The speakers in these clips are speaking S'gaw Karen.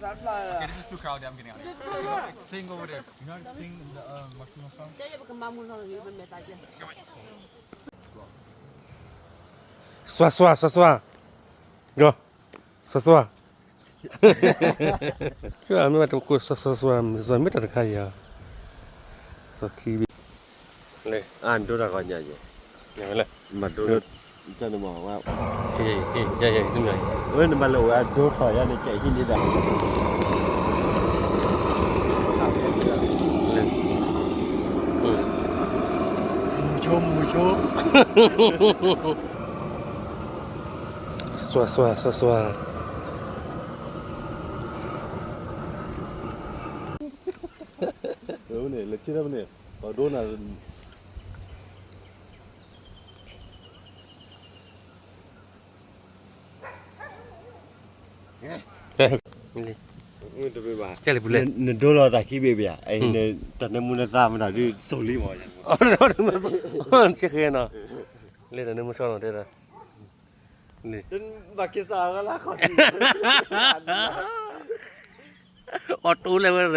Okay, this is too crowded. I'm getting out. Sing over there. You know how to sing in the uh, Makuna song? စွါစွါ စွါစွါ ယွၤ စွါစွါ မ့ၢ်ဘၣ်တကိး စွါစွါစွါ မ့ၢ်တၢ်တခါယၤ စီခံဘ့ၣ် လၢ အဒိတၢ်ဂီၤညါယဲ ညါဝဲလဲၣ် မၤဒိ တၢ်နမၤဝဲ ယဲ ယဲ ယဲ ယဲ ဝဲနဘၣ်လၢဝဲအဒိထီၣ်ယါန့ၣ် ကဲဟံးန့ၢ်ဒၣ် မုဆိ မုဆိ စွါစွါ စွါစွါ န့ၣ် လၢဆံထီၣ်မန့ၣ် ပဒိနၤ တဘ့ၣ်ဘၣ် နဒိလီၤတၢ်ခံဘ့ၣ်ဘၣ် တၢ်နၢမူနသးမတၤဒုးစိၤလံမး ဆဲဃဲနီၤ လၢတၢ်နၢမူဆီနီၤတဲဒၣ် လံ ဘၣ်က့ၤစးလၢခီၣ်ထံး အီၣ်တိလဲၣ်ဝဲရံ တ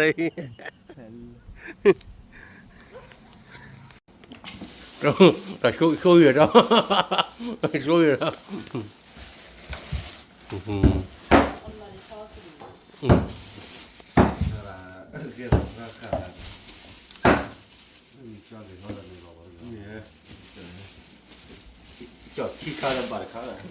ၢ်ဆိဂ့ၤဒီး ဆိဂ့ၤဒီး ကၠီၣ်ခံခါလၢဘၣ်တခါလၢ ထံကၠီ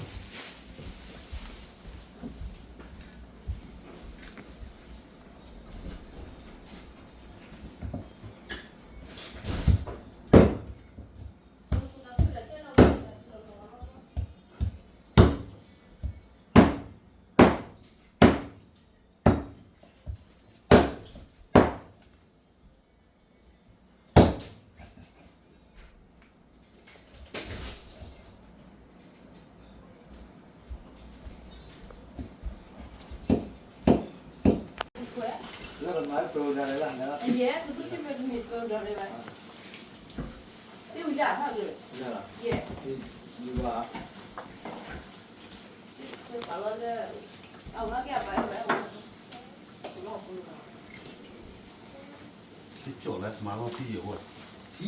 ၣ်လၢမၤလီၤထံယိာ်ဝဲ ထံ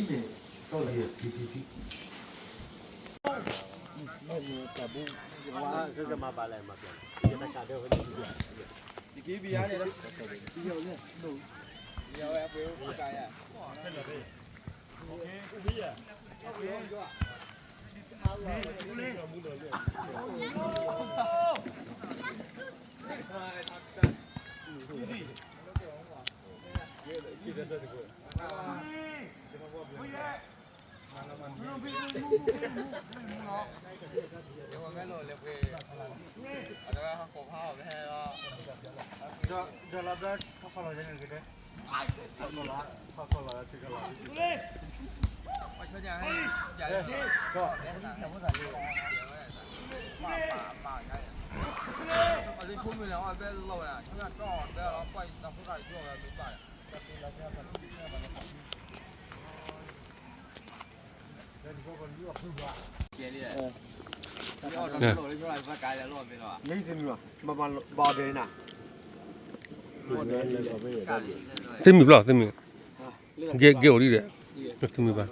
န့ၣ် ကၠီၣ်လၢယထံထံထံ ကမၤဘၣ်လဲၣ်မၤပျဲၢ် ယတၢ်ကၢ်ဒၢဝဲန့ၣ် ယကဘံယါန့ၣ် ယဝဲအပှ့ၤအိၣ်ကၢ်ယါ သ့မုၢ်ဘၣ် သ့မုၢ် ဂ့ၤအိၣ်ဒံးဒီး သ့မုၢ်ဘၣ်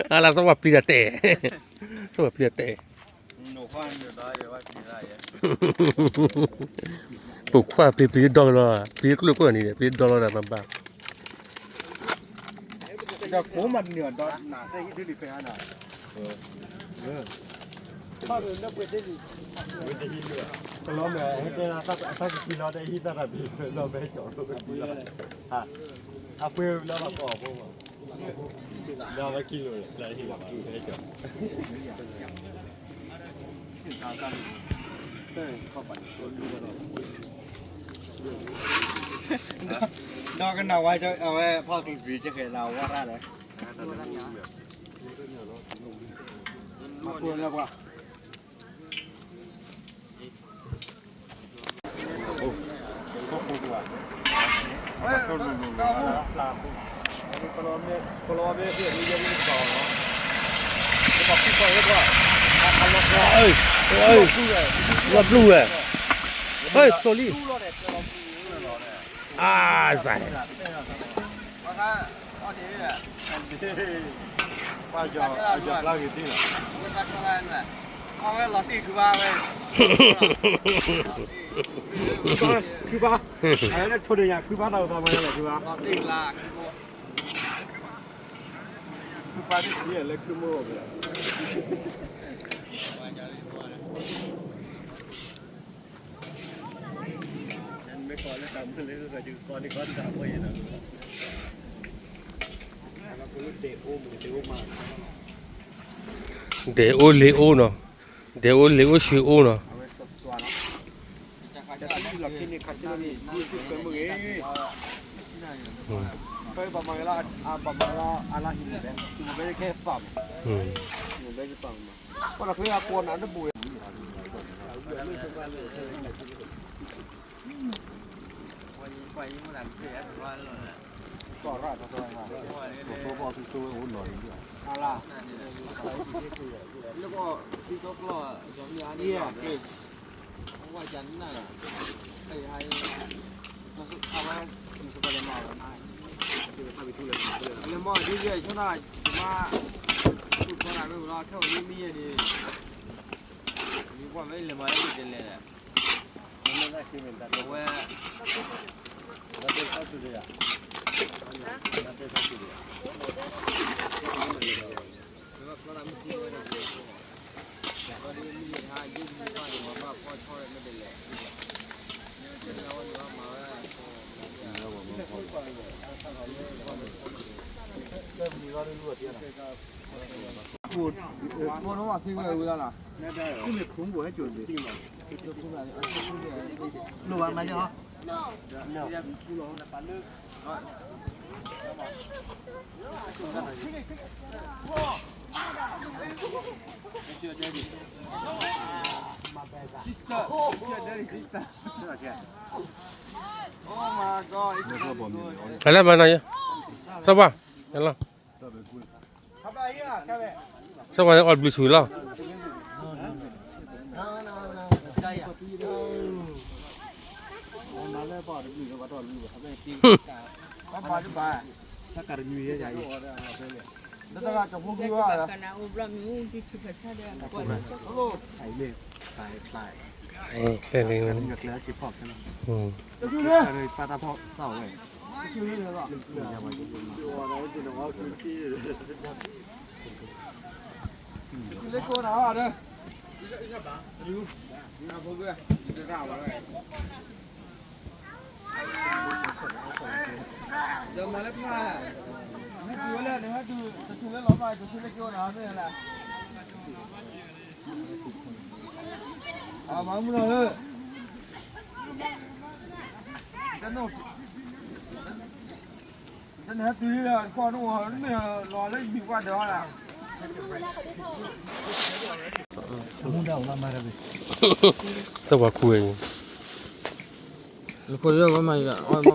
အလၢ စီၤပၤပျံၤတၢ်တဲာ်, စီၤပၤပျံၤတၢ်တဲာ်, ပိာ်ခွါပျံၤပျံၤ ဒီကလီၤ, ပျံၤကျိၣ်ကျိၣ်န့ၣ် ပျံၤဒီလီၤဒၣ်ဘၣ်ဘၣ် ဒီးကိးမးတနံၤဒီးနၤ တဟံးဒုးလံာ်ဖဲဟါနၤ, ကလီၤမဲာ် ဟဲတဲအသးကသံလီၤ တဟံးသးတၢ်ဘံး ဒီးမဲာ်ကၠီၣ်လီၤ အပှ့ၤလၢဘၣ်ကီၢ်ဖိမး, ဒီးဝဲကံလိာ် လၢဟံၣ်လီၤဘၣ် မဲာ်ကၠီၣ် ဒီးကနၣ်ဝဲ အဝဲဖီၣ်ကလုၢ်ပျံၤ ကဲကဲလၢဝါရၣ်ဒီး မၤကိၢ်လၢပှၤ, လီၤပျူၢ်ဝဲ, ဟဲ sorry, အါ စဲး ပှၤယီၤဖျါဂ့ၤသ့လီၤ, အဝဲလီၤတံၢ်ခုဘါဝဲ, ခုဘါ, အဝဲလၢထိၣ်ဒ့ၣ်ညါ ခုဘါတၢ်အိၣ်သးမၤလီၤ ခုဘါ, ခုဘါသ့ၣ်တံၢ်လၢခုမိၢ်အီၤ, မ့ၢ်ကီးလၢတၢ်မုၢ်လၢကီး ယကီးန့ၢ်ကီးတၢ်ဖိအံၤနီၤ, ဒဲးအိၣ်လ့အိၣ်နီၤ, ဒဲးအိၣ်လ့အိၣ် ရွှေအိၣ်နီၤ, လဲၤမီၢ်ဒ်ယဲၢ်ဆိနၢ် ယမါ သူၣ်ထီၣ်တၢ်မ့ၢ်ဝံၤလီၤ ခဲအံၤမ့ၢ်ယဲၢ်န့ၣ် မ့ၢ်ပှၢ်မ့ၢ်လဲၤမၤလၢမ့ၢ်တလဲၤလဲၣ် အဝဲ ဟဲလၢမၤနီၤယဲ စီၤပၤ ဟဲလီၤ စီၤပၤအီၣ်ဘျုးဆူလီၤ တၢ်ကနၣ်အိၣ်ဘျီမ့ၢ်အိၣ်ဒံးထံဖးဆါဒီး ကျဲလီၤ လၢကိးနၤအီၤဒီး ဒီးမၤလၢဖျါ နဟဲတုၤဝဲလၢ နဟဲတုၤ တတုၤလၢလီၤမၢ် တတုၤလၢကၠိနၤမ့ၢ်လဲၣ် အမၤမုၢ်လီၤလၢ တနုၤ တနုၤဟဲတုၤလီၤ တခီနအိၣ်မ့ၢ်လီၤလၢယမံၤပှၢ်ဒီးလၢ စီၤပၤခူဝဲ လၢခိၣ်လၢဝဲမၤယၤ ဝဲမၤ ဝဲ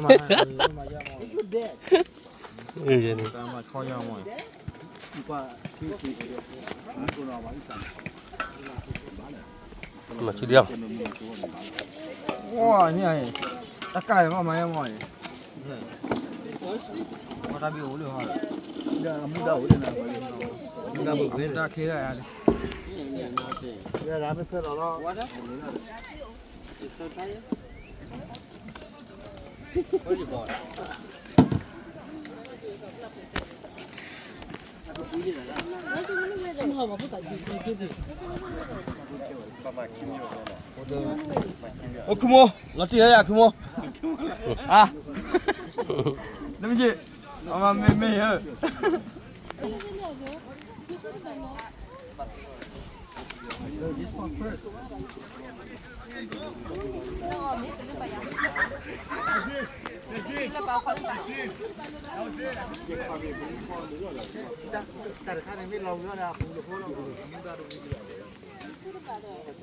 မၤယၤမၤ အ့ၣ်န့ၣ် မၤဆူဒံး ဝါ န့ၣ် တၢ်ကၢ်န့ၣ် ဘၣ်မၤယါမီၢ်န့ၣ် ဝါတၢ်ဘံၣ်အိၣ်လၢဟီၣ်လီၤ မူဒါအိၣ်လၢနၤ မူဒါအိၣ်လၢတၢ်ချ့တၢ်ယါန့ၣ် ဝဲဒၣ်မ့ၢ်ဖဲလီၤလီၤ အိၣ်ခုမိၢ် လီၤတံၢ်လၢယၤခုမိၢ် အါ နမ့ၢ်က့ အမၤမ့ၢ်မ့ၢ်ဧၢ တၢ်တခါန့ၣ်မ့ၢ်လီၤဝံၤလီၤန့ၣ် အပူၤတဖိလီၤ မူဒါတဝံၤလီၤ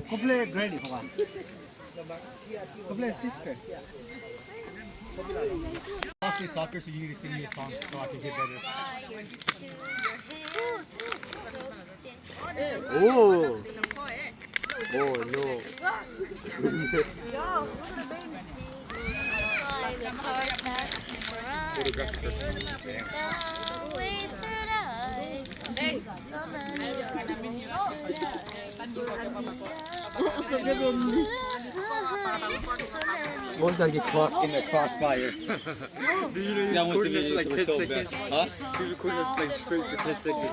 Go play granny ဟောပါ Go play sister. I'll say soccer, so you need to sing me a song so I can get better. Oh. Oh, no. Always gotta get crossed in the crossfire. Do you know you recording us for like ten seconds? Huh? You recording us like straight for ten seconds.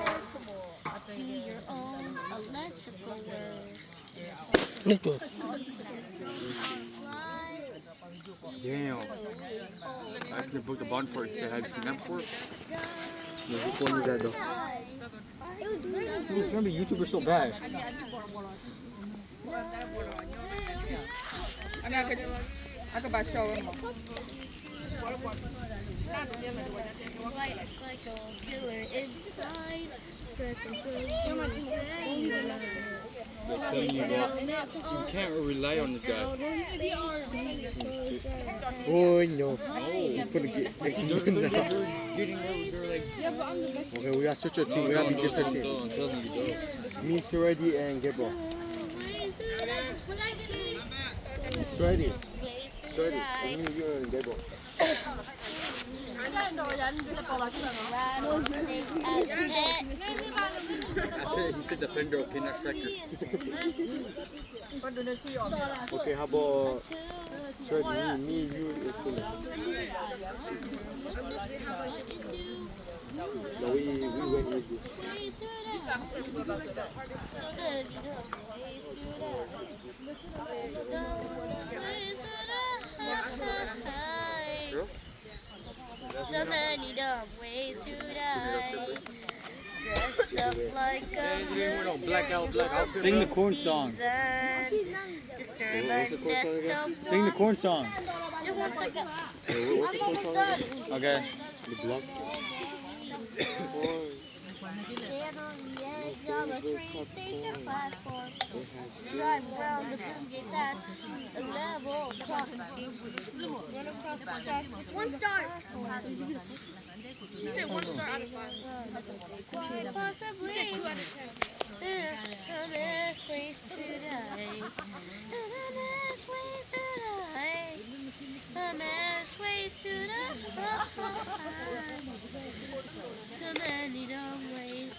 Damn. I actually booked a bond for it instead. Have you seen that before? No, which one is that though? Dude, trying to be YouTuber so bad. Like a psycho killer inside. Scratching through the I'm telling you, bro, you can't rely on this guy. Oh, no. You're gonna get. They're, they're, they're getting over there, like, okay, we got switch our team. We got to be different team. Me, Suredi, and Gabriel. Suredi. Suredi. Me, you, and Gabriel. I said, he said defender, okay, not striker. Okay, how about Suredi, me, me, you, and Sule? No, we, we went easy. So many dumb ways to die. Dress up like a blackout, blackout. Sing the corn song. Disturb a nest of Sing the corn song. Just one second. I'm almost done. Okay. The block. Stand on the edge of a train station platform. Drive around the Broom Gates at a level crossing. Run across the track. It's one star. You said one star out of five. Quite possibly. There are better ways to die. There are better ways to die. There are better ways to die. So many dumb ways.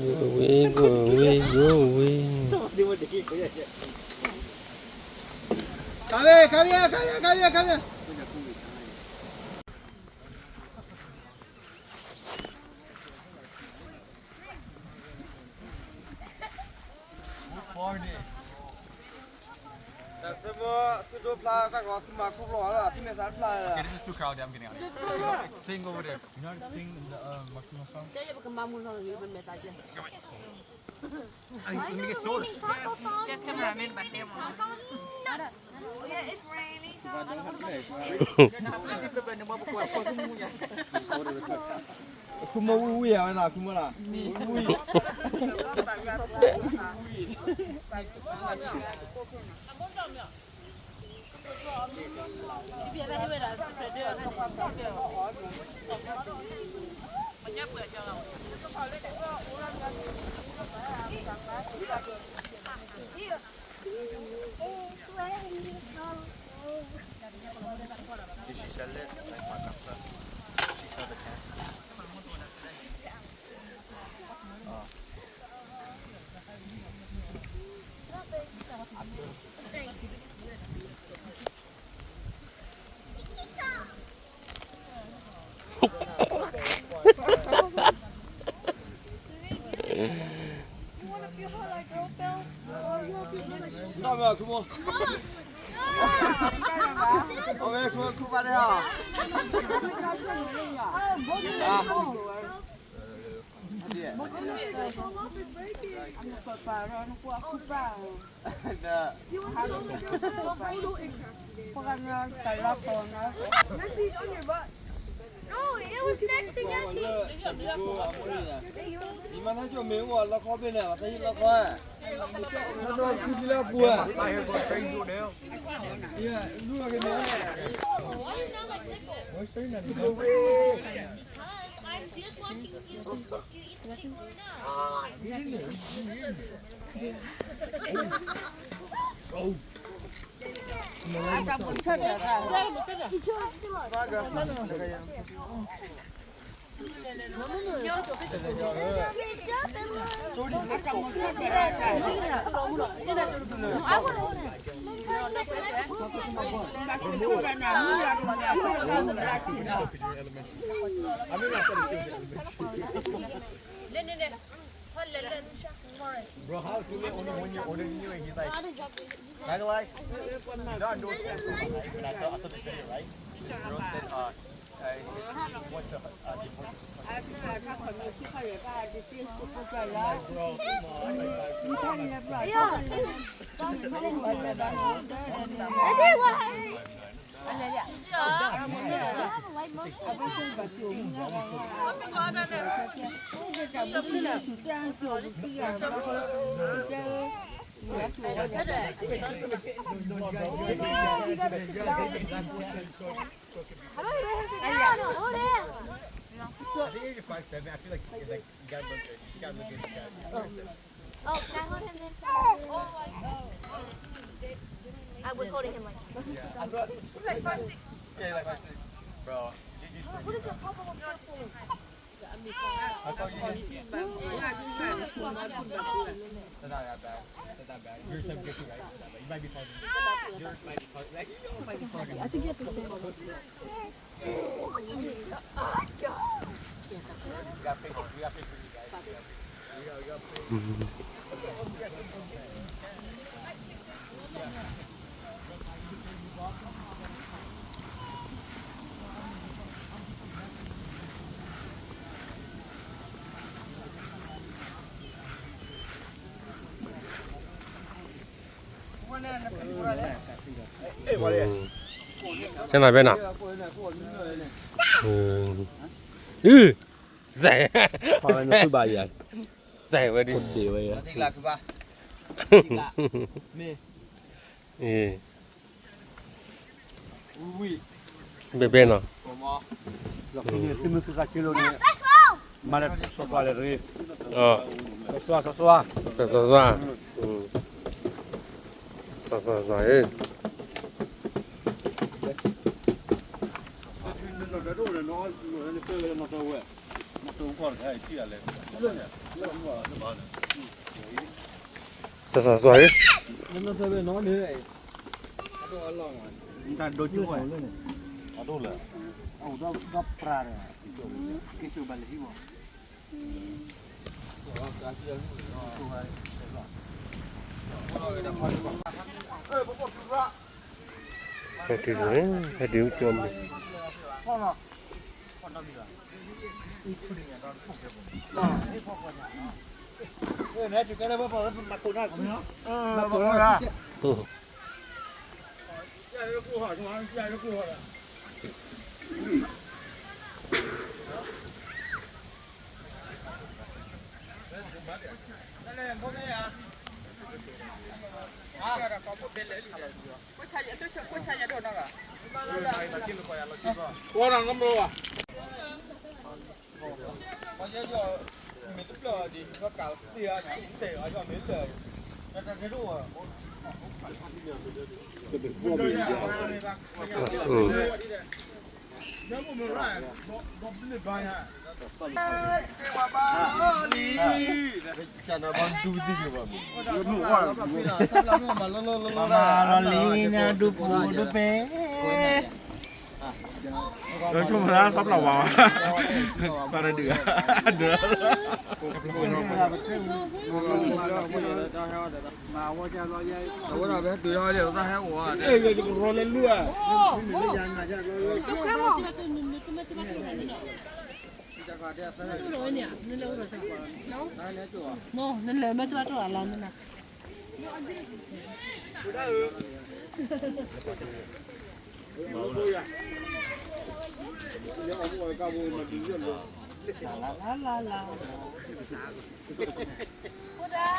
Go away, go away, go away. Come here, come here, come here, come here, come here. Okay, this is too crowded. I'm getting out of here. Sing over there. You know how to sing in the um, Makuma song? Ay, ay, ay, ay. Get cameraman, but they won't. Kumă uia wena kumă la. Ui. ပကနၣ်တၢ်လီၤကိးနၢ် No, it was next to Nati. မ့ၢ်မၤသးကၠိမ့ၢ်အိၣ်လီခီဘ့ၣ်န့ၣ် ပသးဟံၣ်လီခီဧါ, လီခီခံလီပူၤဧါ, လူၢ်က့ၤမ့ၢ် I'm just watching you. You eat the chicken or not? Bro, how is it only one year older than you and he's like, by the way, you know, I know it's like, when I saw, I saw the video, right? The girl said, uh, I went to, uh, the bro, come on, like, I think you're five seven. I feel like, like, you gotta look good. You gotta look good. You gotta look good. Oh, can I hold him then? I was holding him like this. Yeah, I thought, she's like five six. Yeah, like five six. Bro, you, you, what is your problem with this? I thought you did. That's not that bad. That's not bad. You're seven fifty, right? You might be taller than me. Yours might be taller. Actually, yours might be taller than me. I think you have the same. Sena bena. Ih, zai. Zai wadi. Eh. Bebe no. Mare, so pa le re. Oh. Sasua, sasua. Sasua, sasua. Mm. Sasua, sasua, eh. Sasua, sasua, eh. Hadi, hadi ucom. နလဲၤမ့ၢ်တဘၣ်တိၢ်အလီၤနနၤ လၢအမူအီၣ်ကဘိမၤဒ်လၢလၢ လၢလၢလၢ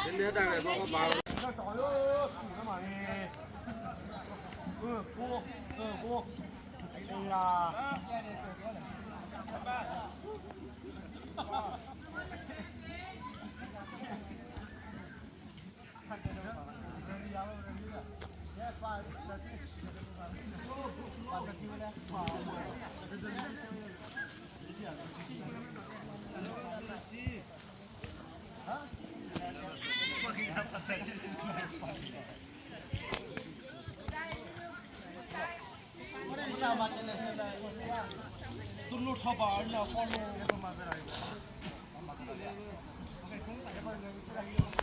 နတၢ်ရဲၣ်ဘီကဘၣ် တလိၣ်ထီၣ်ဘၣ်န့ၣ် အဃိန့ၣ်